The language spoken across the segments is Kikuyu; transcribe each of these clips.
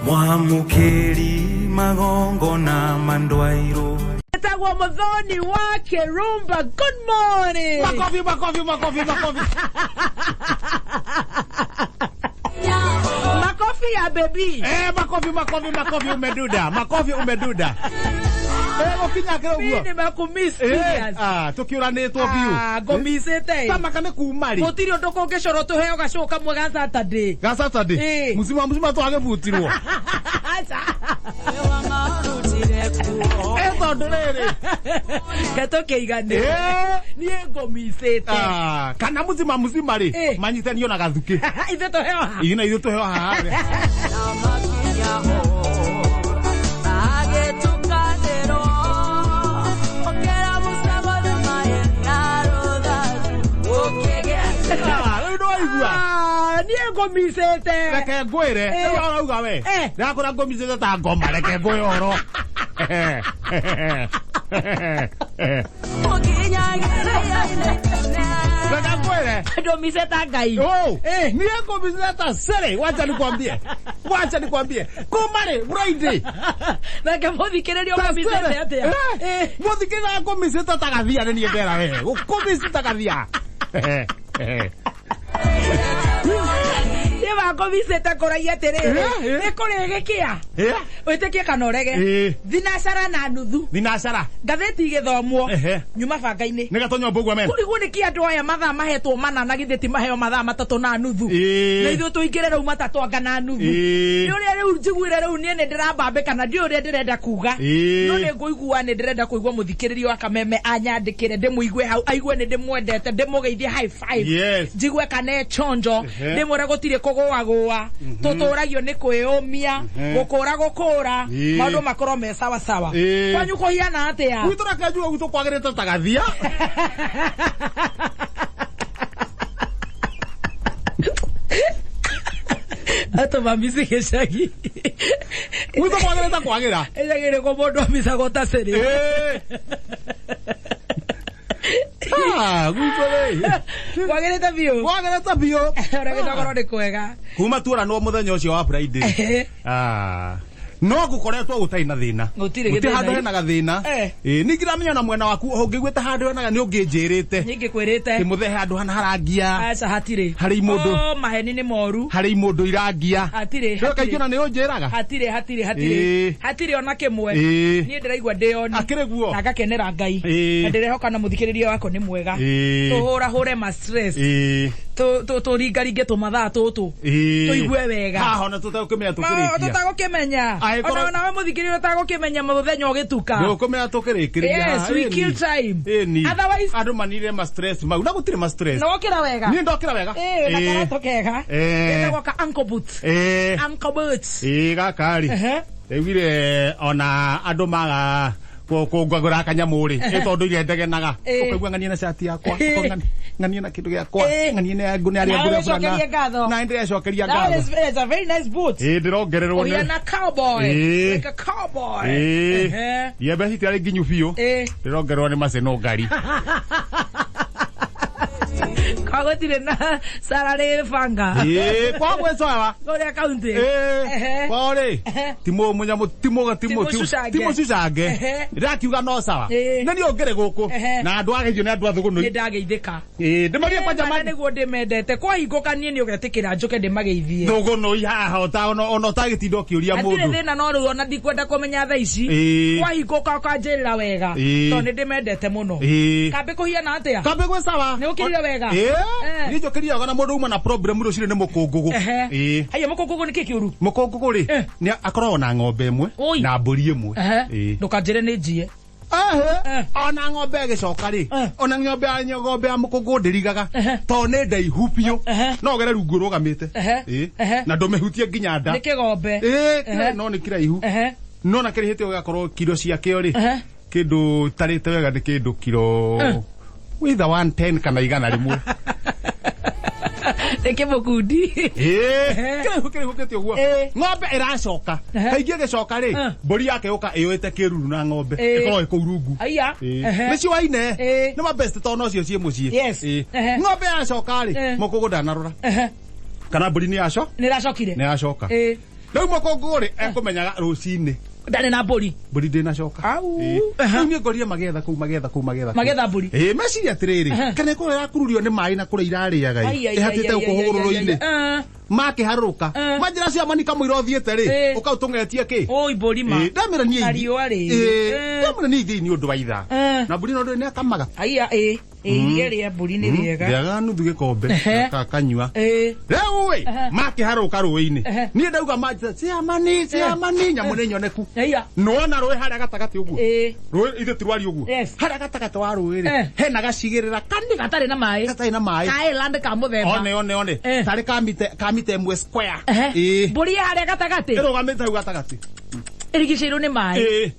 Mwamũkĩri magongona mandwairwo. Etagwo Muthoni wa Kirumba. Good morning. Makofi, makofi, makofi, makofi. Makofi ya baby. Eh, makofi, makofi, makofi umeduda. Makofi umeduda. Eh, gũkinya Mimi kĩrĩ ũguo. nimekumiss Eh, serious. ah, tũkĩũranĩtwo biũ. Ah, ngũmicĩte. Tamaka nĩ kuma rĩ. Gũtirĩ ũndũ kũngĩcorwo tũheo gacũũ kamwe ga Saturday. Ga Saturday. Eh. Mzima mzima twagĩbutirwo. Aca. Eh, tondũ rĩrĩ. Ke tũkĩiganĩre. Eh. Niĩ ngũmicĩte. Ah, kana mzima mzima rĩ Eh. manyitanio na gathukĩ. Ithuĩ tũheo ha? Ithuĩ na ithuĩ tũheo haha. Ah, rĩu nĩwaigua. Ah, niĩ ngũmicĩte. Reke ngwĩre. Eh. Rĩu ũrauga we. Eh. Ndakũra ngũmicĩte ta ngoma reke ngwĩre ũhoro. Reke ngwĩre. Ndũmicĩte Ngai. Oh, Eh. niĩ ngũmicĩte ta sere. Wacha nikwambie. Wacha nikwambie. Kuma rĩ Friday. Reke mũthikĩrĩrie ũkũmicĩte atĩa? Eh. Mũthikĩrĩria ngũmicĩte ta gathia nĩ niĩ ndera we. Gũkũmicĩte gathia. Niĩ wakũmicĩte kũragia atĩrĩrĩ. Eh, eh. Nĩ kũrĩgĩkĩa. Eh? Wĩtĩkie kana ũrege. Eh. Thinacara na nuthu. Thinacara. Ngathĩti igĩthomwo. Ehe. Nyuma banga-inĩ. Nĩ gatonyombo ũguo mena. Kũrigwo nĩkĩ andũ aya mathaa mahetwo mana na githĩ ti maheo mathaa matatũ na nuthu. Ĩĩ. Na ithuĩ tũingĩre rĩu matatũ anga na nuthu. Ĩĩ. Nĩ ũrĩa rĩu njiguire rĩu niĩ nĩ ndĩrambambĩka na ndiũĩ ũrĩa ndĩrenda kuga. Ĩĩ. No nĩ ngũigua nĩ ndĩrenda kũigua mũthikĩrĩria wa kameme anyandĩkĩre ndĩmũigue hau aigue nĩ ndĩmwendete ndĩmũgeithie high five. Yes. Njigue kana e chonjo Ehe. ndĩmwĩre gũtirĩ kũgũagũa tũtũragio nĩ kwĩyũmia gũkũra gũkũra Ĩĩ. maũndũ makorwo me sawa sawa. Ĩĩ. Kwanyu kũhiana atĩa? Gwitũ reke njuge gwitũ kwagĩrĩte ta gathia. Atũmamici gĩcagi. Gwitũ kwagĩrĩte kwagĩra. Icagi nĩkuo mũndũ amicagwo ta cĩrĩ. Eh. Ah, gwitũ rĩ. Kwagĩrĩte biũ. Kwagĩrĩte biũ. Ũrĩa gĩtokorwo nĩ kwega. Kuma tuoranwo mũthenya ũcio wa Friday. Ehe. Ah. No gũkoretwo gũtarĩ na thĩna. Gũtirĩ Gũtirĩ gĩthĩna. handũ hena gathĩna. Eh. Ĩĩ, ningĩ ndamenya na mwena waku ũngĩguĩte handũ hena nĩ ũngĩnjĩrĩte. Nyingĩkwĩrĩte. Kĩmũthe handũ hana harangia. Aca hatirĩ. Harĩ imũndũ. Oh, maheni nĩ moru. Harĩ imũndũ irangia. Hatirĩ. Rĩu kaingĩ ona nĩ ũnjĩraga. Hatirĩ hatirĩ hatirĩ. Ĩĩ. Hatirĩ ona kĩmwe. Ĩĩ. Niĩ ndĩraigua ndĩoni. Akĩrĩ guo. Na ngakenera Ngai. Ĩĩ. Na ndĩrehoka na mũthikĩrĩria wakwa nĩ mwega. Ĩĩ. Tũhũrahũre ma stress. Ĩĩ. Tũringaringe tũmathaa tũtũ. Ĩĩ. Tũigue wega. Haha ona tũtegũkĩmenya tũkĩrĩkia. Tũtagũkĩmenya. Angĩkorwo- Ona onawe mũthikĩrĩria ũtagũkĩmenya mũthenya ũgĩtuka. Ndũkũmenya tũkĩrĩkĩrĩria. Yes, we kill time. Ĩni. Otherwise- andũ manire ma stress mau na gũtirĩ ma stress. Na wokĩra wega. Niĩ ndokĩra wega. Ĩĩ, na Ĩĩ. karatũ kega. Ĩĩ. Getagwo ka ankle boots. Ĩĩ. Ankle boots. Ĩĩ gaka rĩ. Ehe. Ndaiguire ona andũ maga kũngagũra kanyamũ rĩ ĩ tondũ iria ndegenaga Ĩĩ. ũkaigua ng'anie na cati yakwa Ĩĩ. ũkauga ng'anie na kĩndũ gĩakwa Ĩĩ. ng'anie na ngũ nĩ arĩa Nawe ngũrĩa ũcokerie ngatho. na ndĩrecokeria That ngatho is, it's a very nice boot. ĩĩ ndĩrongererwo nĩ Ũhiana cowboy. Ĩĩ. Like a cowboy. Ĩĩ. Ehe. iembe citiarĩ nginyu biũ Ĩĩ. ndĩrongererwo nĩ macino ngari Kwa gũtirĩ na salary banga. Ĩĩ, kwa gwĩcoa Kũrĩa county. Ehe. Ĩĩ, kwao rĩ Ehe. timũ mũnyamũ timũ timũ Timũcucange. timũcucange Ehe. ndĩrakiuga no sawa Ĩĩ. nĩ niĩ ũngĩrĩ gũkũ Ehe. na andũ ageithio nĩ andũ a Nĩ thũgũnũi ndageithĩka. Ĩĩ, ndĩmagie kwanja Mana nĩguo ndĩmendete. Kwahingũka niĩ nĩ ũgetĩkĩra njũke ndĩmageithie. thũgũnũi haha ona ũtagĩtinda ũkĩũria Hatirĩ mũndũ thĩna no rĩu ona ndikwenda kũmenya thaa ici. Ĩĩ. Kwahingũka ũkanjĩrĩra wega. Ĩĩ. Tondũ nĩ ndĩmendete mũno. Ĩĩ. Kambĩ kũhiana atĩa? kambĩ gwĩ sawa Nĩ ũkĩrire wega? Ĩĩ, Eh. niĩ njũkĩrire wega na mũndũ uma na problem rũcinĩ nĩ mũkũngũgũ Ehe. Ĩĩ. Haiya mũkũngũgũ nĩ kĩ kĩũru? Mũkũngũgũ rĩ Eh. nĩ akoragwo na ng'ombe ĩmwe Oi. na mbũri ĩmwe Ehe. Ĩĩ. Ndũkanjĩre nĩ njiĩ. Ehe. Eh. Ona ng'ombe ĩgĩcoka rĩ Eh. ona ng'ombe ya ng'ombe ya mũkũngũ ndĩrigaga Ehe. tondũ nĩ ndaihu biũ Ehe. no ũgere rungu ũrũgamĩte Ehe. Ĩĩ. Ehe. na ndũmĩhutie nginya nda Nĩ kĩgombe. Ĩĩ, Ehe. no nĩ kĩraihu Ehe. no na kĩrĩhĩte gĩgakorwo kiro ciakĩo rĩ Ehe. kĩndũ tarĩte wega nĩ kĩndũ kiro either 110 kana 100. Nĩ kĩmũkundi. Ĩĩ, kĩraihu kĩraihũkĩte ũguo Ĩĩ. ng'ombe ĩracoka Ehe. kaingĩ ĩgĩcoka rĩ Eh. mbũri yake yũka ĩyũĩte kĩruru na ng'ombe Ĩĩ. ĩkorwo ĩ kũu rungu Aya. Ĩĩ. Ehe. nĩcio waine Ĩĩ. nĩ mabest tondũ nocio ciĩ mũciĩ Yes. Ĩĩ. Ehe. Ng'ombe yacoka rĩ Eh. mũkũgũ ndanarora Ehe. kana mbũri nĩ yaco Nĩ ĩracokire. nĩ yacoka Ĩĩ. Rĩu mũkũngũ rĩ ekũmenyaga rũcinĩ Ndarĩ na mbũri. Mbũri ndĩnacoka. Au. Ĩĩ. Rĩu niĩ ngorire magĩetha kũu, magĩetha kũu, magĩetha kũu. Magĩetha mbũri. Ĩĩ, meciria atĩrĩrĩ, kana ĩkorwo ĩrakururio nĩ maĩ na kũrĩa irarĩaga ĩ, Ai, ai, ĩhatĩte ai, gũkũ ai, ai, hũgũrũrũ-inĩ. ai, ai. Makĩharũrũka manjĩra cia manika mũira ũthiĩte rĩ, ũka ũtũng'etie kĩ. Oi, mbũri ma. Ĩĩ, ndamĩra niĩ Na riũa rĩ. Ĩĩ, ndamĩra niĩ ithiĩ nĩ ũndũ wa ithaa na mbũri no ndũĩ nĩ akamaga. Aiya, ĩ. Ĩ, iria rĩa mbũri nĩ rĩega. Rĩaga nuthu gĩkombe kanyua. Rĩu ĩ, makĩharũrũka rũĩ-inĩ, niĩ ndauga manjĩra ciamani ciamani, nyamũ nĩ nyoneku. Aiya. Nĩwona rũĩ harĩa gatagatĩ ũguo? Rũĩ ithe ti rwari ũguo? Yes. Harĩa gatagatĩ wa rũĩ rĩ, hena gacigĩrĩra kani Gatarĩ na maĩ. Gatarĩ na maĩ. Ka island ka mũthemba. One one one. Tarĩ kamita ĩmwe square. Ĩĩ. Mbũri ĩ harĩa gatagatĩ. Ĩrũgamĩte hau gatagatĩ. Ĩrigicĩirwo nĩ maĩ. Ĩĩ.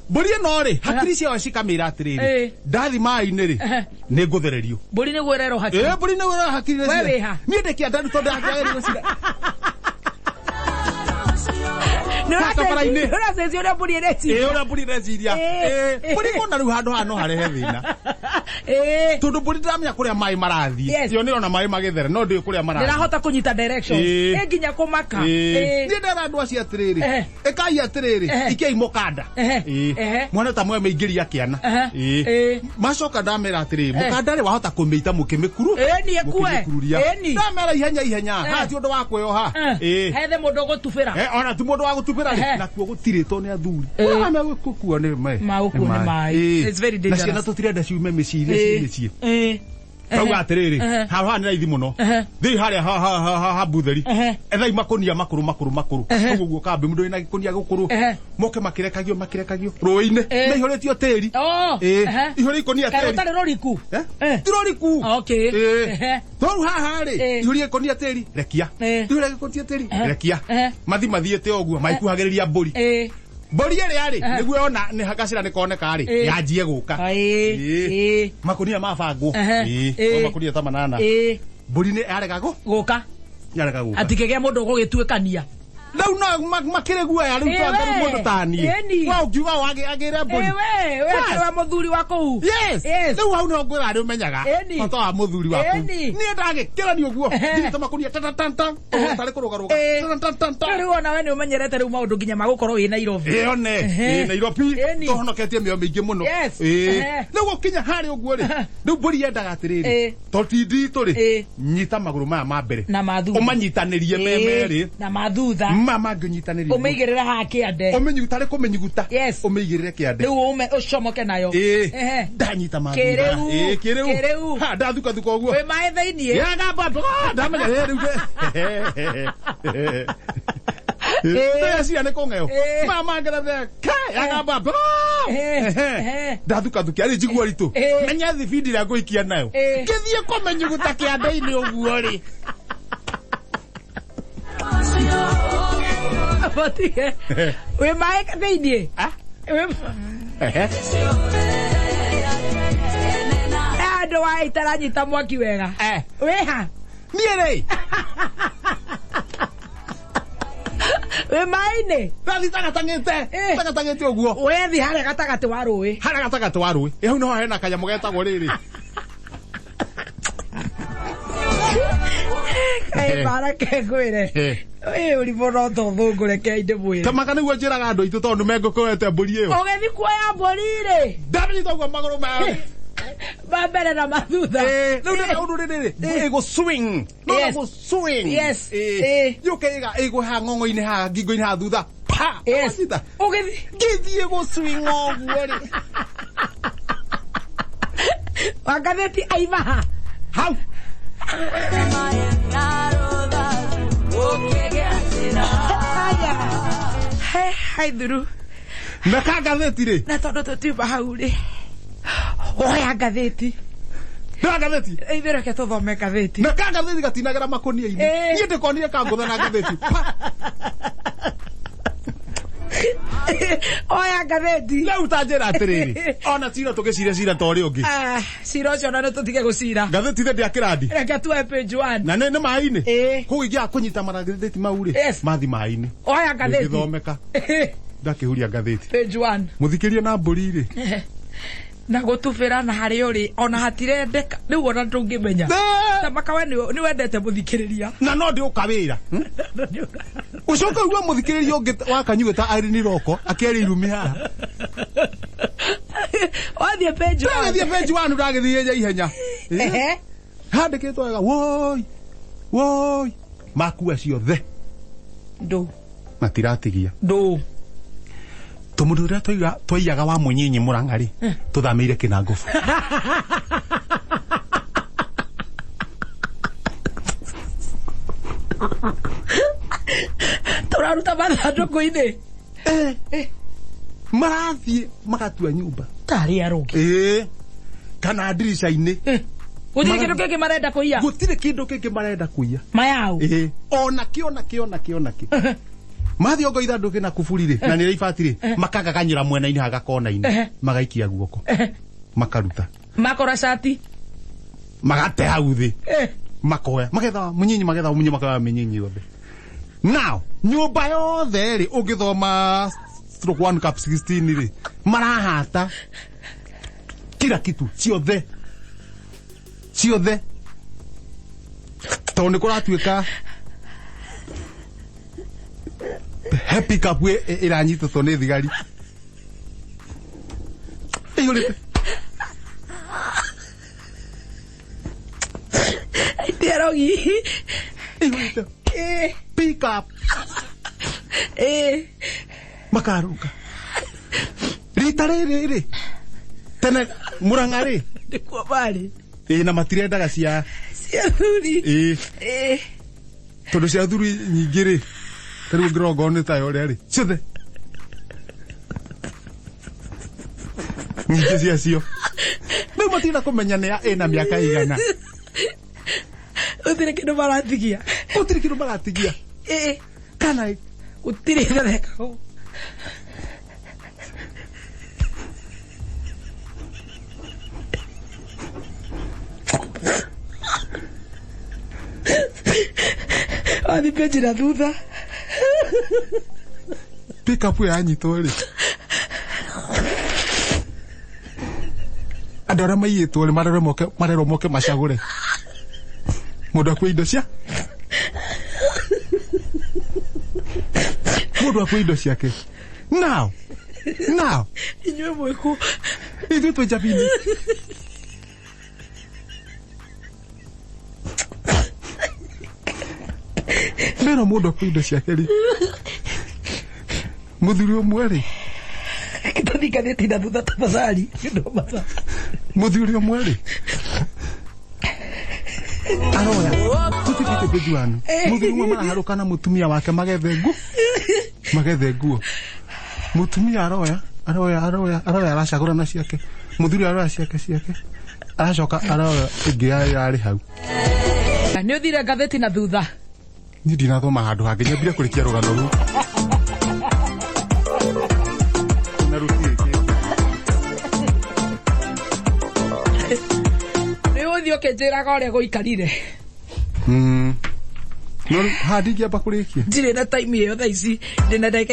Mbũri ĩno rĩ, hakiri ciayo cikamĩra atĩrĩrĩ, ndathi maĩ-inĩ rĩ, nĩ ngũthererio. Mbũri nĩguo ĩrerwo hakiri. Ĩĩ, mbũri nĩguo ĩrerwo hakiri. We wĩha? Niĩ ndĩ kĩanda rĩu tondũ hakiri gũcira. Nĩ Barabara-inĩ. ũracenjia ũrĩa mbũri ĩreciria. Ĩĩ, ũrĩa mbũri ĩreciria. Ĩĩ. Ĩĩ, mbũri kona rĩu handũ haha no harehe thĩna. Tondũ mbũri ndĩramenya kũrĩa maĩ marathiĩ. Yes. Yo nĩrona maĩ magĩthera, no ndĩũĩ kũrĩa marathiĩ. Ndĩrahota kũnyita directions. Ĩĩ. Ĩ nginya kũmaka. Ĩĩ. Ĩĩ. Niĩ ndera andũ acio atĩrĩrĩ, ĩkai atĩrĩrĩ, ikiai mũkanda. Ĩĩ. Mwana ta mwe mĩingĩria kĩana. Ehe. Ĩĩ. Ĩĩ. Macoka ndamera atĩrĩrĩ, mũkanda rĩ wahota kũmĩita mũkĩmĩkuru. Ĩĩ, ni ĩkue. Mũkĩmĩkururia. Ĩĩ, ni. Ndamera ihenya ihenya, haha ti ũndũ wa kwĩyoha. Ĩĩ. Hethe mũndũ ũgũtubĩra. Ona ti mũndũ wa gũtubĩra rĩ, nakuo gũtirĩ tondũ nĩ athuri. Ũrĩa megũkuo nĩ maĩ. Magũkuo nĩ maĩ. Ĩĩ. It's very Na dangerous. ciana tũtirenda ciume mĩciĩ iria ciĩ mĩciĩ. Rauga atĩrĩrĩ, haha haha nĩ raithi mũno. Thiĩ harĩa ha butheri. Ethai makũnia makũrũ makũrũ makũrũ. Ũguo ũguo kambĩ mũndũ wĩna gĩkũnia gĩkũrũ. Moke makĩrekagio makĩrekagio rũĩ-inĩ. Maihũrĩtio tĩri. Oh. Ĩĩ. Ihũrĩ ikũnia Kaĩ tĩri. rũtarĩ rũriku? Eh? Ti rũriku. Okay. Ĩĩ. Tondũ haha rĩ, ihũria gĩkũnia tĩri, rekia. Ihũria gĩkũnia tĩri, rekia. Mathi mathiĩte ũguo, maikuhagĩrĩria mbũri. Mbũri ĩrĩa rĩ, nĩguo yona nĩ gacĩra nĩ koneka rĩ, yanjie gũka. Ĩĩ. Ĩĩ. Makũnia mabangwo. Ehe. Ĩĩ. Ĩĩ. O makũnia ta manana. Mbũri nĩ yarega gũ? Gũka. Yarega gũka. Atikĩgĩa mũndũ ũgũgĩtuĩkania. Rĩu no makĩrĩ guoya rĩu Ĩĩ, twanga rĩu we. mũndũ ta niĩ. Ĩni. Wa ũngiuga wagĩre mbũri. Ĩĩ, we, we Bas. akĩrĩ wa mũthuri wa kũu. Yes. Yes. Rĩu hau nĩho ngwĩra nĩ ũmenyaga Ĩni. bata wa mũthuri waku. Ĩni. Niĩ ndagĩkĩra ũguo. Ehe. Ndirĩte makũnia ta ta ta ta. Tarĩ kũrũgarũga. Ĩĩ. Ta ta ta ta. Rĩu ona we nĩ ũmenyerete rĩu maũndũ nginya ma gũkorwo wĩ Nairobi. Ĩyo ne. Ehe. Ĩ Nairobi Ĩni. tũhonoketie mĩoyo mĩingĩ mũno. Yes. Ĩĩ. Ehe. Rĩu ũkinya harĩa ũguo rĩ. Rĩu mbũri yendaga atĩrĩrĩ. Ĩĩ. To ti nditũ rĩ. Ĩĩ. Nyita magũrũ maya ma mbere. Na ma thutha. Ũmanyitanĩrie me Ĩĩ. merĩ. Na ma thutha. Ma mangĩnyitanĩria. Ũmĩigĩrĩre haha kĩande. Ũmĩnyuguta tarĩ kũmĩnyuguta. Yes. Ũmĩigĩrĩre kĩande. Rĩu ũme ũcomoke nayo. Ĩĩ. Ehe. Ndanyita ma Kĩrĩu. thutha. Ĩĩ, kĩrĩu. Kĩrĩu. Ha, ndathuka thuka ũguo. Wĩ maĩ thĩiniĩ. Yagamba ndamenya rĩ rĩu. Ndeciria nĩ kũng'eo. Ĩĩ. Mama ngerethe ke yagamba. Ehe. Ndathuka thukia rĩ njigua ritũ. Ĩĩ. Menya thibindi ĩrĩa ngũikia nayo. Ĩĩ. Ngĩthiĩ kũmenyuguta kĩande-inĩ ũguo rĩ. Matige. Wĩ maĩ thĩiniĩ. Ah? Wĩ Ehe. andũ wa itaranyita mwaki wega. Wĩha. Niĩ rĩ. Wĩ maĩ-inĩ. Ndathi tagatang'ĩte. Ĩĩ. Tagatang'ĩte ũguo. Wethi harĩa gatagatĩ wa rũĩ. Harĩa gatagatĩ wa rũĩ. Ĩ hau nĩho hena kanyamũ getagwo rĩrĩ. Kaĩ barake ngwĩre. Ĩ ũrimũ no tũthũngũ reke ndĩmwĩre. Tamaka nĩguo njĩraga andũ aitũ tondũ nĩmengũkũete mbũri ĩyo. Ũgĩthi kuoya mbũri rĩ. Ndamenyita ũguo magũrũ mayo. Ma mbere na mathutha. Ĩĩ, rĩu ndĩrenda ũndũ rĩrĩ rĩ, ĩgũ swing. No Yes. ĩgũ swing. Yes. Ĩĩ. Ĩĩ. Yũke ĩgwe haha ng'ong'o-inĩ haha ngingo-inĩ haha thutha. Pa! Yes. Wanyita? Ũgĩthi. Ngĩthiĩ gũ swing ũguo rĩ. Wangathĩti aima ha. Hau. Aya. He, hai thuru. Na ka ngathĩti rĩ. Na tondũ tũtiuma hau rĩ. Oya ngathĩti. Na ngathĩti. Ithuĩ reke tũthome ngathĩti. Na ka ngathĩti gatinagera makũnia-inĩ. Ĩĩ. Niĩ ndĩkonire kangũtha na ngathĩti. Pa! Oya ngathĩti. Rĩu ta njĩra atĩrĩrĩ. Ona cira tũgĩcira cira ta ũrĩa ũngĩ. Ah, cira ũcio ona nĩ tũtige gũcira. Ngathĩti thĩ ndĩakĩrandi. Reke tuoe page one. Na nĩ maĩ-inĩ. Ĩĩ. Koguo ingĩaga kũnyita magathĩti mau rĩ. Yes. Mathi maĩ-inĩ. Oya ngathĩti. Ngĩthomeka. Ndakĩhuria ngathĩti. Page one. Mũthikĩrie na mbũri rĩ. Na gũtubĩra na harĩa ũrĩ ona hatirendeka rĩu ona ndũngĩmenya. Tamaka we nĩ wendete mũthikĩrĩria. Na no ndĩũka wĩra. Ũcoke ũigue mũthikĩrĩria ũngĩ wa kanyugĩ ta Irene Roko akĩaria irumi haha. Wathiĩ page one. Ndagĩthiĩ page one ndagĩthiĩ ihenya. Ehe. Handĩkĩtwo wega woi woi makua ciothe Ndũ. matiratigia. Ndũ. Tũmũndũ ũrĩa twaiyaga wa mũnyinyi Mũrang'a rĩ tũthamĩire Kĩnangobu. Tũraruta mathandũkũ-inĩ. Marathiĩ magatua nyũmba. Tarĩ arũgi. Kana ndirica-inĩ. Gũtirĩ kĩndũ kĩngĩ marenda kũiya. Gũtirĩ kĩndũ kĩngĩ marenda kũiya. Mayau. Ona kĩ ona kĩ ona kĩ ona kĩ. Mathiĩ ongo ithandũkĩ na kuburi rĩ na nĩ rĩa ibati rĩ makagaganyũra mwena-inĩ haga kona-inĩ magaikia guoko makaruta Makora cati. Magate hau thĩ. Makoya magetha mũnyinyi magetha mũnyinyi makoya mĩnyinyi yothe. Now nyũmba yothe rĩ ũngĩthoma stroke 1 cap 16 rĩ marahata kila kitu ciothe ciothe tondũ nĩ kũratuĩka he pickup ĩranyitĩtwo nĩ thigari ĩiyũrĩte. Arogi. Ĩiyũrĩte. Pickup. Makarũka rita rĩrĩ rĩ tene Mũrang'a rĩ Nĩkuo marĩ. Na matirendaga cia thuri. Tondũ cia thuri nyingĩ rĩ ta rĩu ngĩrongo nĩ tayo ũrĩa rĩ ciothe nyingĩ ciacio rĩu matirenda kũmenya nĩ ĩna mĩaka igana. Gũtirĩ kĩndũ maratigia. Gũtirĩ kĩndũ maratigia. Kana gũtirĩ ithondekagwo. Wathiĩ page na thutha. Pickup ĩyo yanyitwo rĩ andũ arĩa maiyĩtwo rĩ marerwo moke macagũre mũndũ akue indo cia mũndũ akue indo ciake. Now inyuĩ mwĩkũ ithuĩ twĩ njabini. Mero mũndũ akue indo ciake rĩ mũthuri ũmwe rĩ tũthingathĩti na thutha tafadhali. Mũthuri ũmwe rĩ aroya tũtigĩte page one. Mũthuri ũmwe maraharũka na mũtumia wake magethe nguo. Mũtumia aroya aracagũra na ciake. Mũthuri aroya ciake aracoka aroya ĩngĩ yarĩ hau. Nĩ ũthire ngathĩti na thutha. Niĩ ndinathoma handũ hangĩ nyambire kũrĩkia rũgano rũu. Na rũtirĩ kĩndũ. Nĩ ũthiĩ ũkĩnjĩraga ũrĩa gũikarire. No haha ndingĩamba kũrĩkia. Ndirĩ na time ĩyo thaa ici ndĩna ndagĩka